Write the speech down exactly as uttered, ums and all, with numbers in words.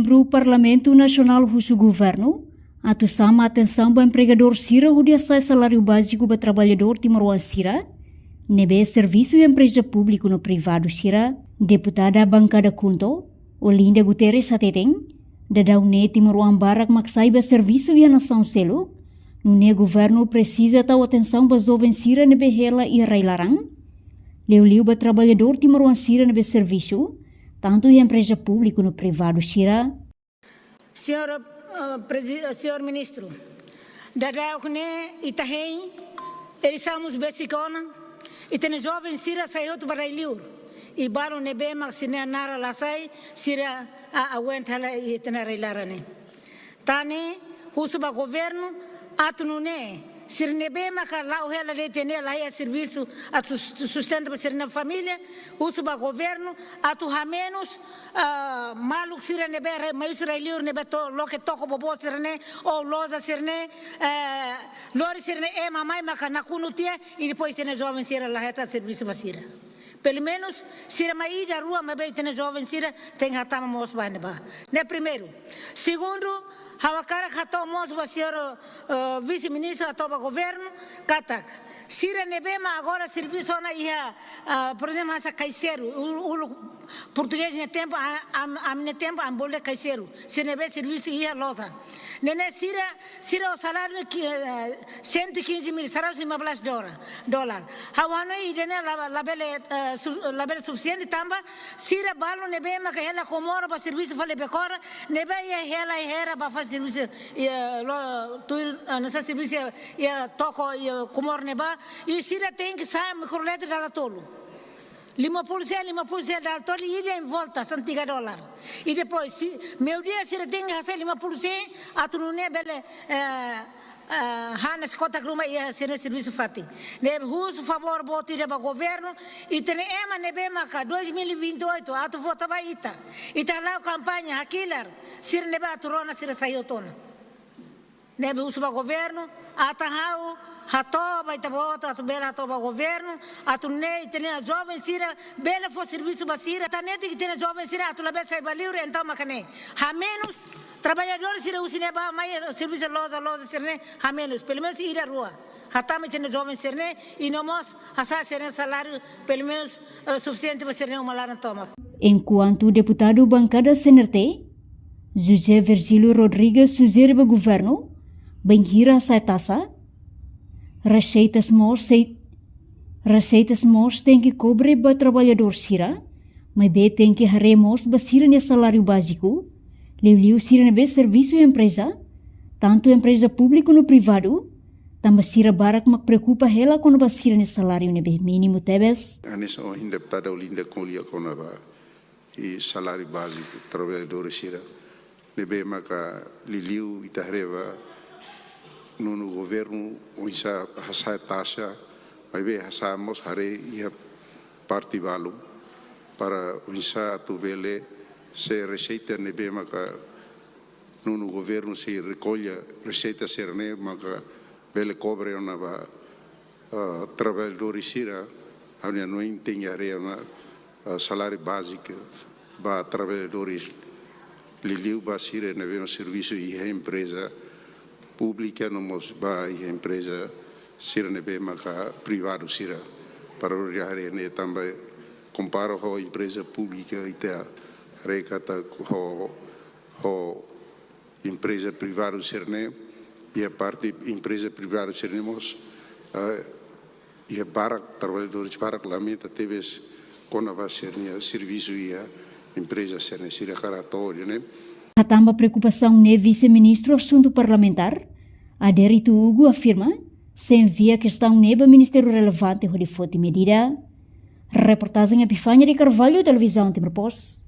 Pro Parlamentu Nasionál husu governu atu xama atensaun ba empregadór sira hodi hasa'e saláriu báziku ba traballadór timoroan sira ne'ebé servisu iha empreza públiku no privadu sira. Deputada bankada KHUNTO, Olinda Guterres hateten, daudaun ne'e timoroan barak mak sai ba servisu iha nasaun seluk, nune'e governu presiza tau atensaun ba joven sira ne'ebé hela iha rai-laran, liuliu ba traballadór timoroan sira ne'ebé servisu, tantu iha empreza públiku no privadu sira. Señór, eh, prezi-, eh, señór ministru, daudauk ne'e ita hein, eleisaun mós besik ona, ita-nia joven sira sai hotu ba rai-liur. I balu ne'ebé mak sira-nia naran la sai, sira a-, aguenta hela iha ita-nia rai-laran ne'e. Tan ne'e, husu ba governu, atu nune'e, sira ne'ebé maka la'o hela de'it ne'e la iha servisu, atu sus-, sustenta ba sira-nia família, husu ba governu, atu hamenus, ah, maluk sira ne'ebé re-, mai husi rai-liur ne'ebé to-, loke toko boboot sira-ne'e, ou loja sira-ne'e, eh, lori sira-ne'e ema mai maka nakonu tiha, i depois ita-nia joven sira la hetan servisu ba sira. Pelumenus, sira mai ida rua maibé ita-nia joven sira tenke hatama mós ba ne'ebá. Ne'e primeiru. Segundu, ha'u hakarak hato'o mós ba señór, eh, vise-ministru, hato'o ba governu, katak sira ne'ebé mak agora servisu ona iha, ah, por ezemplu, hanesan kaixeiru, ul-, uluk portugés nia tempu, a-, am-, ami-nia tempu, ami bolu dehan kaixeiru. Sira ne'ebé servisu iha loja. Ne'e ne'e sira, sira ho saláriu ki-, eh, cento e quinze mil, seratus lima belas dólar, dólar. Ha'u hanoin ida-ne'e la, labele, eh, su-, labele sufisiente tanba sira balu ne'ebé maka hela Comoro ba servisu fali Becora, ne'ebé iha hela hera ba fali servisu, eh, lo, tuir, eh, hanesan servisu iha, iha toko iha Comoro ne'ebá, i sira tenke sa'e mikroeletrika dala tolu. Lima puluh sen, lima puluh sen dala tolu, ida i volta, são trinta dólar. I depois, se meiudia sira tenke hasa'e lima puluh sen, atu nune'e bele, eh, eh, hanesan kotak ruma iha sira-nia servisu fatin. Ne'e husu favór boot ida ba governu, ita-nia ema ne'ebé maka dois mil e vinte e oito, atu vota ba ita. Ita hala'o kampaña, hakilar, sira ne'ebé atu rona sira sai hotu ona. Ne'ebé husu ba governu, atan ha'u hato'o ba ita-boot, atu bele hato'o ba governu, atu nune'e ita-nia joven sira bele fó servisu ba sira. Ita netik ita-nia joven sira atu labele sai ba liur, entaun maka ne'e. Hamenus, traballadór sira husi ne'ebá mai servisu loja, loja sira-ne'e, hamenus, pelumenus ida rua. Hatama ita-nia joven sira-ne'e, i no mós hasa'e sira-nia saláriu, pelumenus, eh, sufisiente ba sira-nia uma laran tomak. Enkuantu deputadu bankada C N R T, José Virgílio Rodrigues sujere ba governu, bainhira hasa'e taxa, reseitas mós sei-, reseitas mós tenke kobre ba traballadór sira, maibé tenke haree mós ba sira-nia saláriu báziku, liuliu sira ne'ebé servisu iha empreza, tantu empreza públiku no privadu, tanba sira barak mak preokupa hela kona-ba sira-nia saláriu ne'ebé mínimu tebes. Hanesan ohin deputada Olinda ko'alia kona-ba i saláriu báziku traballadór sira. Ne'ebé maka liuliu ita haree ba nonu governu oinsá hasa'e taxa, maibé hasa'e mós haree iha parte balu para oinsá atu bele sei reseita ne'ebé maka nonu governu sei rekolla reseita sira-ne'e maka bele kobre ona ba, ah, traballadór sira, ha'u-nia hanoin tenke haree ona, ah, saláriu báziku ba traballadór, liuliu ba sira ne'ebé servisu iha empreza públika no mós ba iha empreza sira ne'ebé maka privadu sira. Para haree ne'e tanba kompara ho empreza públika ita haree katak ho, ho empreza privadu sira-ne'e, iha parte empreza privadu sira-ne'e mós, eh, iha barak, traballadór barak lamenta tebes kona-ba sira-nia servisu iha empreza sira-ne'e, sira hakarak hato'o de'it ne'e. Hatán ba preokupasaun ne'e Vise-Ministru Asuntu Parlamentár, Adérito Hugo afirma, sei envia kestaun ne'e ba ministériu relevante hodi foti medida. Reportajen Epifania de Carvalho, Televizaun Timor Post.